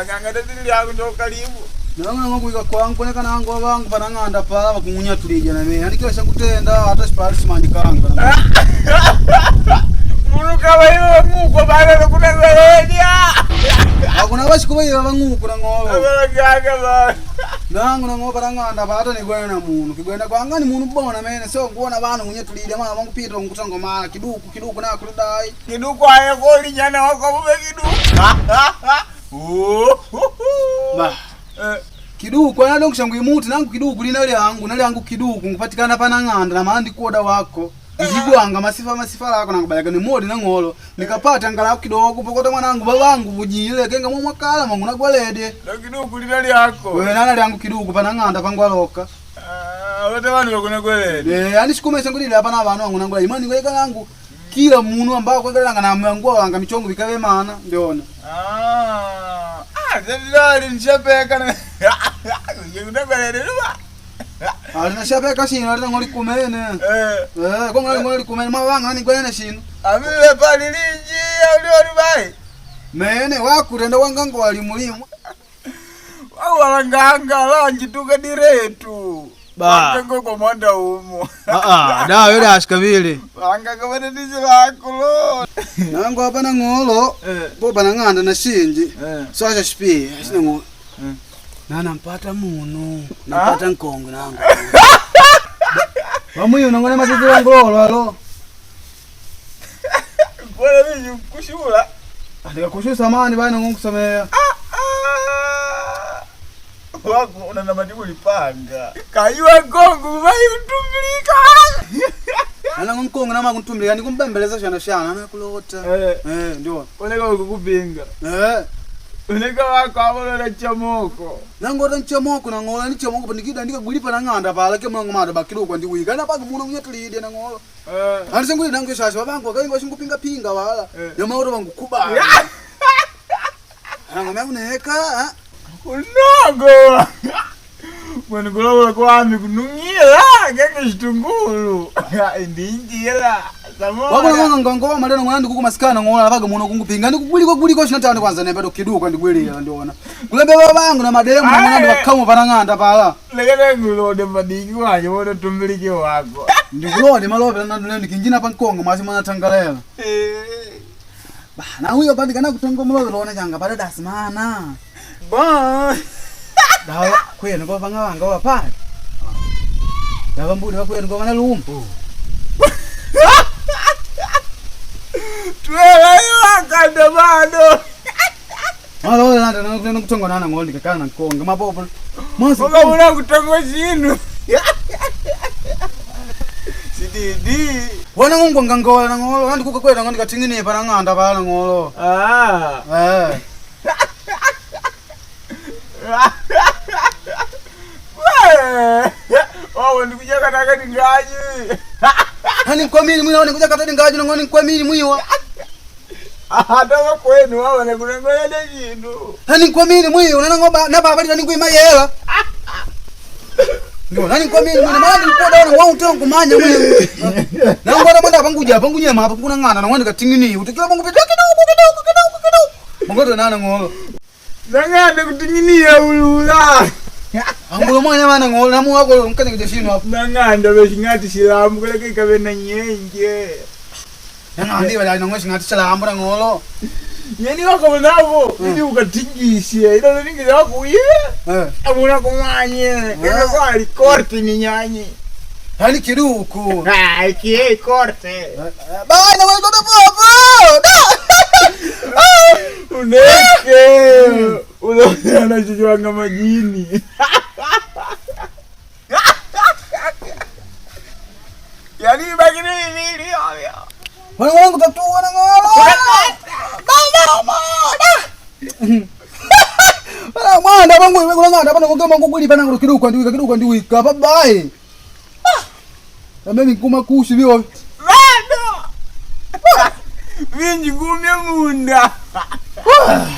Balanganga tatili lyako ndo karibu. Nangu kuika kwangu koneka nangu wangu panang'anda pala vakung'unyatulija na mimi. Yani kila shakutenda hata sipali simanyikanga. Munu kama iwe muko bana nokunagweledia. Akuna vashikuva vang'uku na ng'olo. Balanganga ba. Nangu nang'o panang'anda pa hata nigwena na munu. Kigwena kwanga ni munu bona mene so nguona vanu ng'unyatulija mwana wangu pita ngutangomala kiduku kiduku na kulidai. Kiduku aye koli nyana wako mume kiduku. Ba. Kiduku anadonkusha imuti nangu kiduku lina lyangu na lyangu kiduku ngupatikana panang'anda na maana ndikuoda wako ndigwanga masifa masifa lako nangubalaka ni modi nang'olo nikapata ngalau kidogo pokota mwanangu babangu bujile kenga mwamwakala mwangu nagwalede Ndo kiduku lina lyako. wewe nana lyangu kiduku panang'anda pangwaloka. Ah, wote vanhu vakunagweledi. Eh, yani sikumesa ngulile hapana vanhu wangu nangula imani ngweka langu kila munu ambao kwekalanga na mwangu wanga michongo bikabe mana ndiona. Ah, ah, zendilali nishapeka na. Kunagweledi luba. Alina shapeka shino alina ngoli kumene. Eh. Eh, kongo ngoli kumene mawanga nani gwene shino. Amile pali linji ulioni bai. Mene wakutenda wangango wali mulimu. Awalanganga lanji tukadiretu. Ba. Wangango komanda umo. Ah ah, dawa yule ashikavile. Wanganga vanetisi vakulo. Nangu hapana ng'olo. Eh. Po panang'anda na shinji. Eh. So acha shipi, sina ng'olo. Eh. Na nampata munu, nampata nkongo nangu. Vamwiyo nangone matete wangolo alo. Bwana mimi kushula. Ndikakushusa mani bana ngonkusamea. Ah. Wako una na madibu lipanga. Kaiwa nkongo vai utumilika. Ana nkongo nama kuntumilika ndikumbembeleza shana shana anakulota. Eh. Eh, ndio. Uneka kukupinga. Eh. Uneka wako abona chamoko. Nangu ata nchomoko nang'ola nichomoko pandikida ndikagulipa nang'anda pala ke mlango mada bakilukwa ndiwika napaka muno kunyatulide nang'olo. Eh. Alisenguli nangu shasha babangu akainga shingupinga pinga wala. Eh. Yamauro wangu kubala. Nangu mekuneka. Unongo. Mwene kulobola kwami kunung'ila ngenge chitungulu ndinjila Wako nang'onga ngongo maleno ng'ola ndikuku masikana ng'ola napaga muno kungupinga ndikuguliko guliko shinatanda kwanza nembe kiduka ndigwilira ndiona. Kulembe babangu na mademu nang'ola ndibakhamu panang'anda pala. Lekele ngulode madiki wanje wona tumbilike wako. Ndikulonde malope na ndikinjina pa nkongo mwasi mwana tangalela. Bah, na huyo bandi kana kutongo mlope lona changa pada dasimana. Ba. Dawa kwenu kwa vanga wanga wa pale. Dawa mbudi wa kwenu kwa vana lumbu. Twela iwakanda bado. Mala wala nanda na kutongo nana ngoli kakana na nkongo mapopo. Mwasi Ukamuna kutongo chinu. Sididi. wana ngongo ngangola na ngolo andi kuka kwena ngandi katingini pa nganda pa na ngolo. Ah. Eh. Wawo ndikuchakataka ndingaji. Hani nkwamini mwina wani kuja katadi ngaji na ngoni nkwamini mwiwa. Hata kwenu wawo nekunengolele chintu. Hani nkwamini mwiwa na ngoba na baba ndani ngwima yela. Ndio nani nkwamini mwina mara ndikoda wana wao utongo kumanya mwiwa. Na ngona mwenda panguja pangunyema hapa kuna ngana na ngoni katingini utikila pangu pita kidogo kidogo kidogo kidogo. Mongoto nana ngolo. Nang'ande kuting'iniya ulula. Angulo mwanya mana ngolo namu wako nkanye kujashino hapo. Nang'ande veshing'ati shilambu kuleke ikave na nyenje. Yana ndi bala ngolo shingati chala ambura ngolo. Yeni wako navo ili ukatingishe ilo lingi wako uye. Eh. Amuna kumanye. Kenge kwali korte ni nyanyi. Hani kiduku. Ah, kie korte. Bana wewe ndo popo. Uneke. Unaona chichwanga majini. Yani bagini vili ovyo. Wana wangu tatu wana ngolo. Bana mwana. Bana mwana bangu wewe nganda bana ngoma nguguli bana ngulu kiduku ndiwika kiduku ndiwika bye bye. Ah. Mimi kuma kushi vyo. Bado. Vinji gumye munda.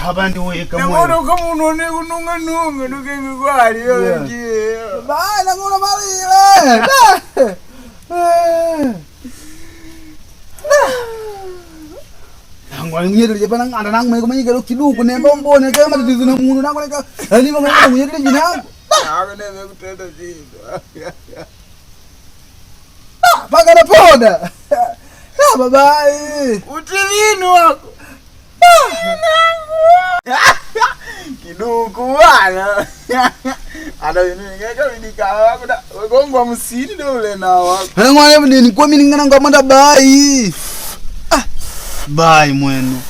Hapa ndiwika Naona kama unaone kununga nunga nukenge kwali Yeah. yoje. Bana ngolo malile. Nangu Ngunyetele pana ng'anda nangu mwe kumanyika kiduku nemba mbone kama matatizo na munu nangu neka. Ani mama ngunyetele jinangu. Ako neve kutenda chintu. Paka na poda. Ah, babai. Utivinu wako. Kiduku bwana. Ada vinu ngeka vidika kuda wekongwa musini dole na wako. Ana ngwana ni kwa mimi ngana ngwa bai. Ah. Bai mwenu.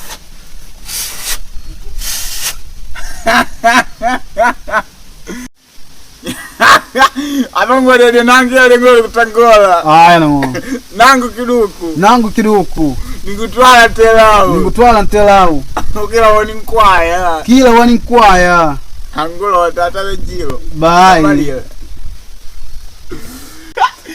Apangwelele nangu yale ngole kutangola. Aya no. Nangu kiduku. Nangu kiduku. Nikutwala telau. Nikutwala ntelau. Ukila woni nkwaya. Kila wani nkwaya. Angulo tata wejilo. Bai.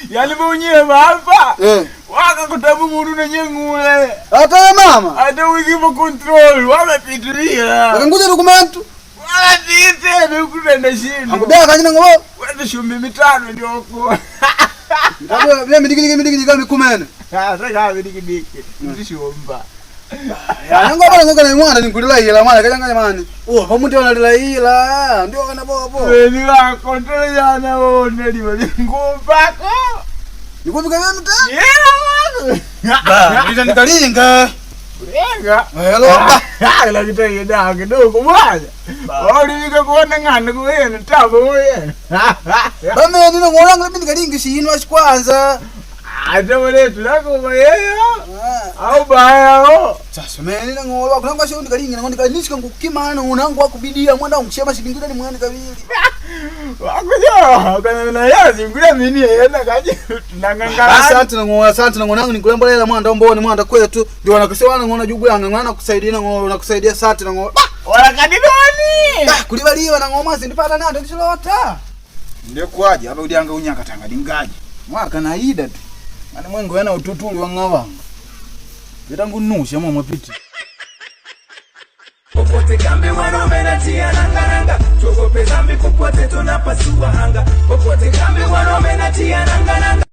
Yani bunye baba. Eh. Waka kutabu munu na nyengule. Ata mama. Ata wikipo control wamepitilia. Akanguja dokumentu. Wala tite nikutenda shinu. Angubea kanyina ngobo. Wete shumbi mitano ndiyoko. Ndabwe bile midikidiki midikidiki kama mikumene. Sasa kama midikidiki. Ndishumba. Ya ngo bala ngoka na mwana nikulila ila mwana kanyanga mani. Oh, pamuti wanalila ila. Ndio kana bobo. Weni wa control yana wone liwe ngumpako. Nikufika wewe mta? Yeah. Ba, nita nikalinga. Lenga. Hello. Ila kitenge da kidogo bwana. Olivika kuona ng'ana kuwena tabo wena. Bame nino ngona ngale nikalinga shino ashikwanza. Ata wale lako yeyo. Au baya o. Sasa mimi nino ngolo kulanga sho ndikalinga ngo ndikalishika ngukimana unangu akubidia mwanda ngishema shibingila ni mwana kabili. Wakuja kana na yazi ngula mini yena kaji nangangala. Asante na ngona, asante na ngona nikulembolela mwanda mbone mwanda kwetu. Ndio wanakusema ngona jugu yanga ngona kusaidia na ngona nakusaidia asante na ngona. Wala kadidoni. Bah, kulibaliwa na ngoma zindipata nato ndichilota. Ndekwaje apa kudyanga unyaka tanga dingaje. Mwaka na ida tu. Mani mwengo yana ututuli wang'awanga. Vitangunusha mwa mwapiti. Popote kambi wanaume natia nanga nanga, tuogope zambi popote tunapasua anga. Popote kambi wanaume natia nanga nanga.